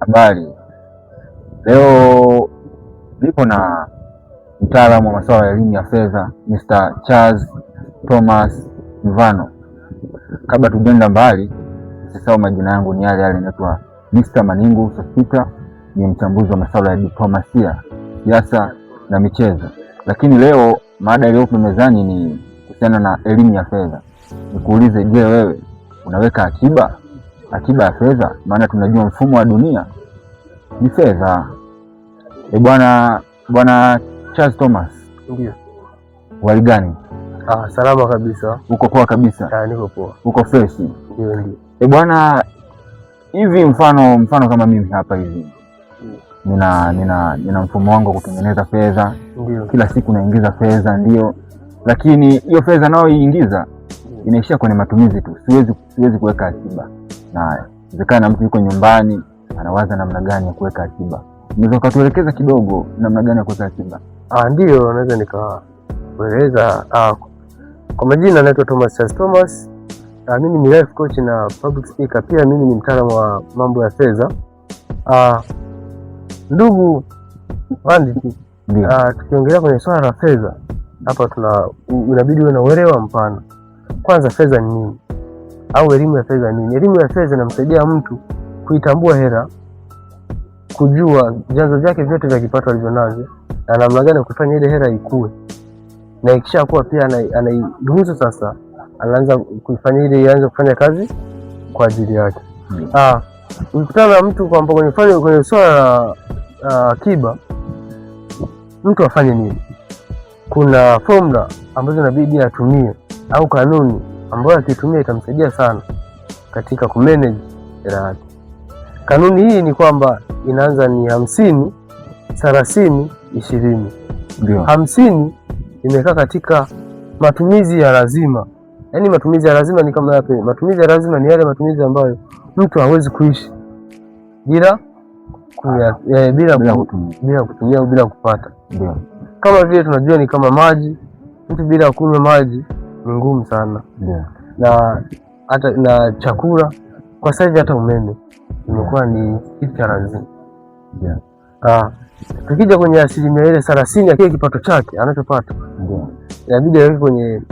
Habari, leo nipo na mtaalamu wa masuala ya elimu ya fedha Mr. Charles Thomas Mvano. Kabla tujaenda mbali, usisahau majina yangu ni yale yale, naitwa Mr. Maningu Sospeter, ni mchambuzi wa masuala ya diplomasia, siasa na michezo. Lakini leo mada iliyopo mezani ni kuhusiana na elimu ya fedha. Nikuulize, je, wewe unaweka akiba? Akiba ya fedha? Maana tunajua mfumo wa dunia ni fedha. E bwana Charles Thomas. Ndio. Hali gani? Ah, salama kabisa. Uko poa kabisa? Ah, niko poa. Uko fresh? Ndio. E bwana, hivi mfano kama mimi hapa hivi nina mfumo wangu wa kutengeneza fedha. Ndio. Kila siku naingiza fedha, ndio, lakini hiyo fedha nayoiingiza inaishia kwenye matumizi tu, siwezi kuweka akiba. Na inawezekana mtu yuko nyumbani anawaza namna gani ya kuweka akiba. Unaweza ukatuelekeza kidogo namna gani ya kuweka akiba? Ah, ndio, naweza nikakueleza. Kwa majina naitwa Thomas Charles Thomas. Mimi ni life coach na public speaker, pia mimi ni mtaalamu wa mambo ya fedha. Ndugu Bandit, Ndio. tukiongelea kwenye swala la fedha hapa inabidi uwe na uelewa mpana. Kwanza, fedha ni nini? Au elimu ya fedha ni nini? Elimu ya fedha inamsaidia mtu kuitambua hela, kujua vyanzo vyake vyote vya kipato alivyonavyo na namna gani kufanya ile hela ikue, na ikishakuwa pia anairuhusu sasa, anaanza kuifanya ile ianze kufanya kazi kwa ajili yake. Ukikutana na mtu kwamba kwenye swala la akiba, mtu afanye nini? Kuna formula ambazo inabidi atumie au kanuni ambayo akitumia itamsaidia sana katika kumanage hela yake. Kanuni hii ni kwamba inaanza ni 50 30 20. Ndio. 50 imekaa katika matumizi ya lazima. Yaani matumizi ya lazima ni kama yapi? Matumizi ya lazima ni yale matumizi ambayo mtu hawezi kuishi bila bila Bila kutumia. bila kutumia au bila kupata. Ndio. Kama vile tunajua ni kama maji, mtu bila kunywa maji ni ngumu sana. Ndio. Na hata na chakula kwa sasa hivi, hata umeme imekuwa ni kitu cha lazima. Ndio. Tukija kwenye asilimia ile 30 ya kile kipato chake anachopata, Ndio. inabidi aweke kwenye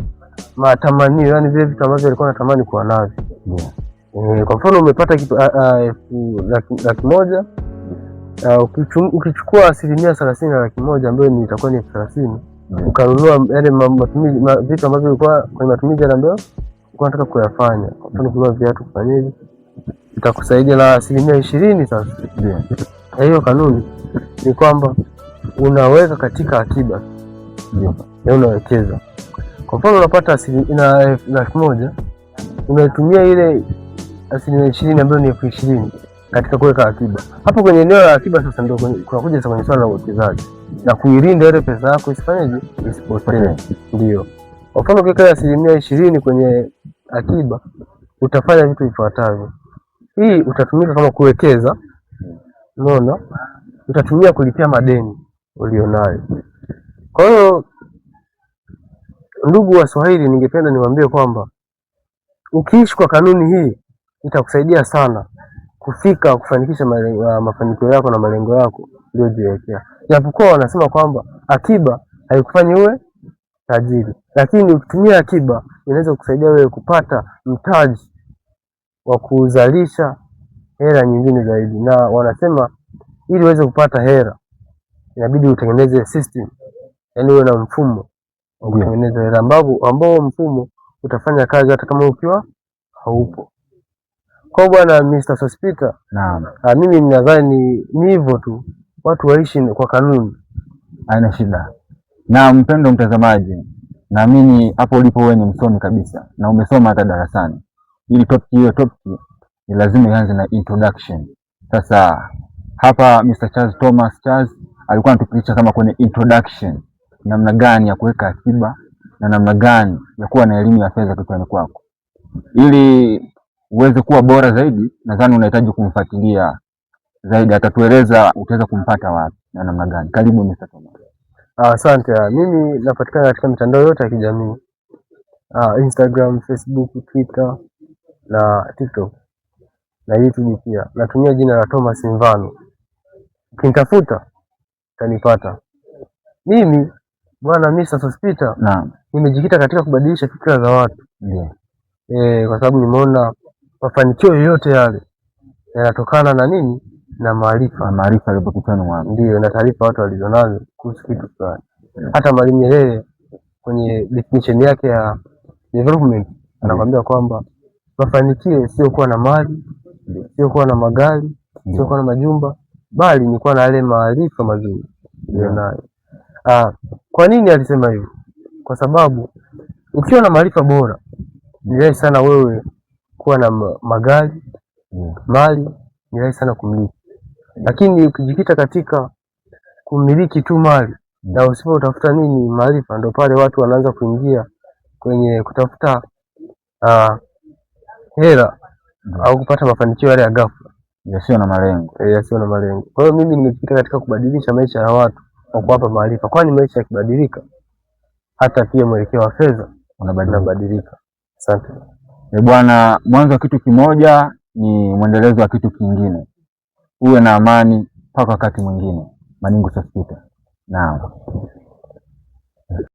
matamanio, yani vile vitu ambavyo alikuwa anatamani kuwa navyo. Ndio. Kwa mfano umepata elfu 100,000, ukichukua asilimia 30 ya 100,000 ambayo ni itakuwa ni 30,000, Ndio. ukanunua yale matumizi, vitu ambavyo ulikuwa kwenye matumizi yale ambayo ulikuwa unataka kuyafanya, kwa mfano kununua viatu, kufanya hivi, itakusaidia. Na asilimia 20 sasa Ndio. ya hiyo kanuni ni kwamba unaweka katika akiba. Ndio. Na unawekeza. Kwa mfano unapata 100,000, unaitumia ile asilimia 20 ambayo ni 20,000 katika kuweka akiba. Hapo kwenye eneo la akiba sasa ndio kunakuja sasa kwenye swala la uwekezaji na kuilinda ile pesa yako isifanyeje, isipotee. Ndio. Kwa mfano ukiweka asilimia 20 kwenye akiba utafanya vitu vifuatavyo. Hii utatumika kama kuwekeza, unaona? Utatumia kulipia madeni ulionayo. Kwa hiyo ndugu wa Swahili, ningependa niwaambie kwamba ukiishi kwa kanuni hii itakusaidia sana kufika kufanikisha mafanikio yako na malengo yako uliyojiwekea. Japokuwa wanasema kwamba akiba haikufanyi uwe tajiri, lakini ukitumia akiba inaweza kukusaidia wewe kupata mtaji wa kuzalisha hela nyingine zaidi. Na wanasema ili uweze kupata hela inabidi utengeneze system, yani uwe na mfumo wa kutengeneza hela ambao mfumo utafanya kazi hata kama ukiwa haupo. Kwa bwana Mr. Sospeter, Naam. Mimi nadhani ni hivyo tu, watu waishi kwa kanuni. Haina shida. Na mpendo mtazamaji, naamini hapo ulipo wewe ni msomi kabisa na umesoma hata darasani. Ili topic hiyo topic ni lazima ianze na introduction. Sasa hapa Mr. Charles Thomas Charles alikuwa anatupitisha kama kwenye introduction, namna gani ya kuweka akiba na namna gani ya kuwa na elimu ya fedha kichwani kwako. Ili uweze kuwa bora zaidi, nadhani unahitaji kumfuatilia zaidi, atatueleza utaweza kumpata wapi na namna gani. Karibu Mr. Thomas. Asante. Mimi napatikana katika mitandao yote ya kijamii. Instagram, Facebook, Twitter na TikTok. na YouTube pia natumia jina la Thomas Mvano. Ukinitafuta utanipata. Mimi bwana Mr. Sospeter, Naam, nimejikita katika kubadilisha fikra za watu ndio. kwa sababu nimeona mafanikio yoyote yale yanatokana na nini? Na maarifa, Na maarifa yaliyopo kichwani mwako. ndio, na taarifa watu walizonazo kuhusu kitu fulani. Hata Mwalimu Nyerere kwenye definition yake ya development anakwambia kwamba mafanikio sio kuwa na mali, sio kuwa na magari, sio kuwa na majumba, bali ni kuwa na yale maarifa mazuri ulionayo. Kwa nini alisema hivyo? Kwa sababu ukiwa na maarifa bora ni rahisi sana wewe kuwa na magari, mali, ni rahisi sana kumiliki. Lakini ukijikita katika kumiliki tu mali na usipotafuta nini maarifa, ndo pale watu wanaanza kuingia kwenye kutafuta hela au kupata mafanikio yale ya ghafla Yasiyo na malengo. Yasiyo na malengo. Kwa hiyo mimi nimejikita katika kubadilisha maisha ya watu kwa kuwapa maarifa, kwani maisha yakibadilika, hata pia mwelekeo wa fedha Unabadilika. unabadilika. Asante. Bwana, mwanzo wa kitu kimoja ni mwendelezo wa kitu kingine. Uwe na amani mpaka wakati mwingine. Maningu Sospeter. Naam.